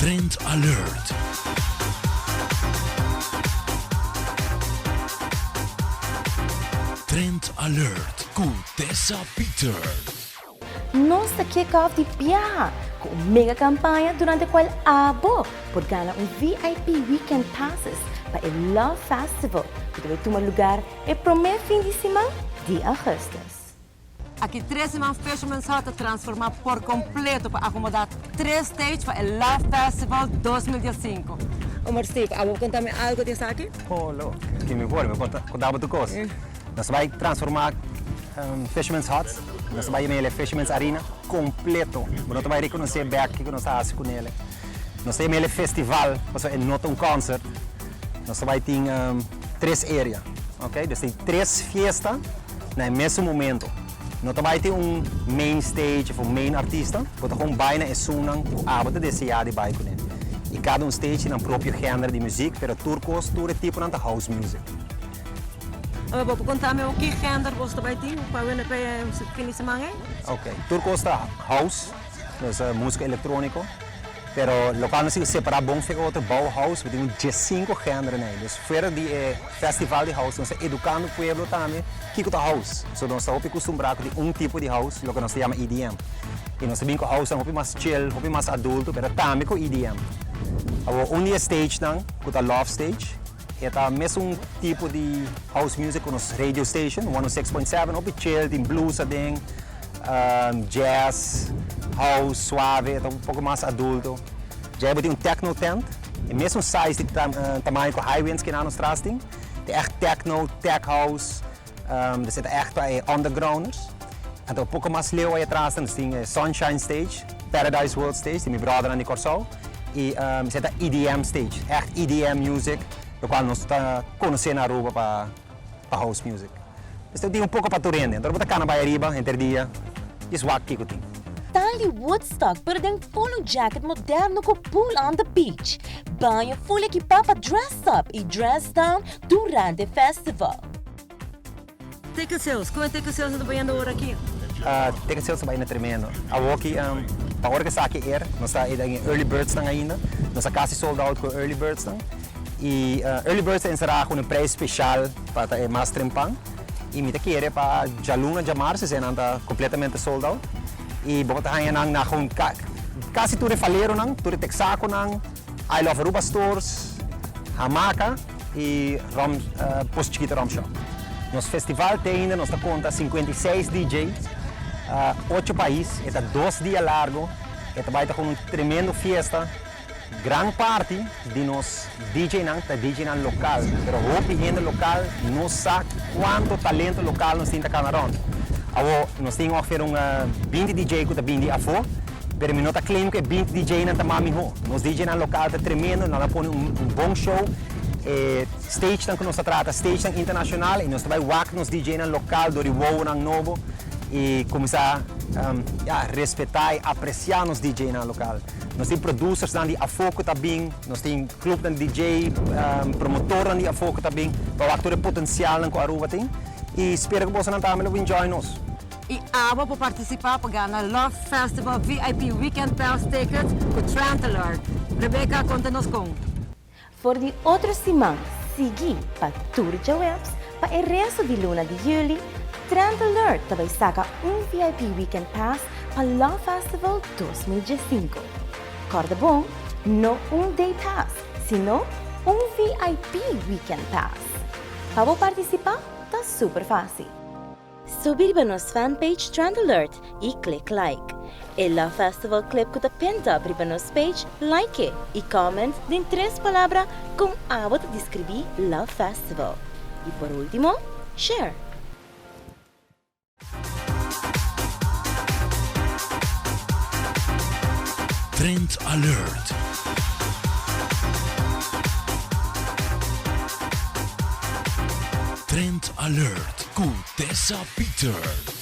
Trend Alert. Trend Alert ku Tessa Peters. Nos ta kick off di biaha ku un mega kampaña durante kual abo por gana un VIP Weekend Passes pa e Love Festival ku ta bai tuma lugar e promé fin di siman di augustus. Aki tres siman Fisherman's Hut ta transforma por completo pa acomoda tres stage pa e Love Festival 2015. Omar Steve, abo por conta mi algo di esaki? Oh lo, ki mi por, mi por conta bo tur cos. Nos ta bay transforma Fisherman's Hut, nos ta bay yama el e Fisherman's Arena completo. Bo no ta bay reconoce bek kico nos ta haci cu nele. Nos ta yama el e festival, pasobra e no ta un concert. Nos ta bay tin tres area, ok, dus tin tres fiesta. Na e mesun momento, no ta bai tin un main stage of un main artista, bo ta gewoon bai na esunnan ku abo ta deseá di bai kuné. I kada un stage tin nan propio género di muzik, pero tur kos, tur e tiponan ta house music. Abo bo por konta mi ki género boso ta bai tin pa wende pa e fin di siman ei? Ok, tur kos ta house, dus músika elektróniko. Pero locual nos tin cu separa bon fe otro, bou house, bo tin un diescinco genero n'ey. Dus fuera di e festival di house nos ta educando pueblo tambe kico ta house. So nos ta hopi custumbra cu tin un tipo di house, loke nos ta yama EDM. Y nos ta bin cu housenan hopi mas chill, hopi mas adulto, pero tambe cu EDM. Awor un di e stagenan cu ta Love Stage, e ta mesun tipo di house music cu nos radio station, 106.7, hopi chill, tin blues aden. Jazz, house, suave, e ta un poko mas adulto. Djei bo tin un techno tent, e mesun size di tamaño ku High Winds kina nos tras tin. Ta ègt techno, tech house, dus e ta ègt pa e undergrounders. Anto un poko mas leu ei atras nos tin e Sunshine Stage, Paradise World Stage di mi bròdernan di Kòrsou. I esei ta EDM stage, ègt EDM music, lokual nos ta konosé na Aruba pa. pa house music. Mester tin un poko pa tur hende, enton bo ta kana bai ariba henter dia djis wak kiko tin. Tal di Woodstock pero den polo jacket moderno cu pool on the beach. Baño full equipa pa dress up y dress down durante festival. Ticket sales, con e ticket sales ta bayendo ora aki? Ticket sales ta bayendo tremendo. Awoki pa ora cu esaki er, nos ta den e early birds nan ainda. Nos a casi sold out cu e early birds nan. Y Early Birds ta encerá cu un prijs special pa ta e mas trempan. Y mi ta kere pa djaluna, djamars eseinan ta completamente sold out. Y bo ta haña nan na gewoon casi tur e faleronan, tur e Texaconan, I Love Aruba Stores, Hamaca y Rum, Pos Chikito Rum Shop. Nos festival te ainda nos ta conta 56 DJ, ocho pais, e ta dos dia largo, e ta bay ta con un tremendo fiesta. Gran parti di nos DJ-nan ta DJ-nan lokal, pero hopi hende lokal no sa kuantu talento lokal nos tin ta kana rònt. Awor, nos tin ongeveer un binti DJ ku ta bini di afó, pero mi no ta claim ku e binti DJ-nan ta mas mihó. Nos DJ-nan lokal ta tremendo, nan a pone un bon show. E stagenan ku nos ta traha ta stagenan internashonal i nos ta bai wak nos DJ-nan lokal dor di wowonan nobo i kuminsá, ya, respetá i apresiá nos DJ-nan lokal. Nos tin producersnan di afó ku ta bin, nos tin clubnan di DJ, promotornan di afó ku ta bin pa wak tur e potensialnan ku Aruba tin i spera ku bosonan tambe lo bin join nos. I abo por partisipá pa gana Love Festival VIP Weekend Pass tickets ku Trend Alert. Rebecca konta nos kon. For di otro siman sigui pa tur djaweps pa e resto di luna di juli, Trend Alert ta bai saka un VIP Weekend Pass pa Love Festival 2015. Kòrda bon, no un Day Pass, sino un VIP Weekend Pass. Pa bo partisipá ta super fásil. Subi riba nos fanpage Trend Alert y click like. E Love Festival clip cu ta pinned up riba nos page, like e y comment den tres palabra con abo ta describi Love Festival. Y por ultimo, share! Trend Alert. Trend Alert cu Tessa Peters.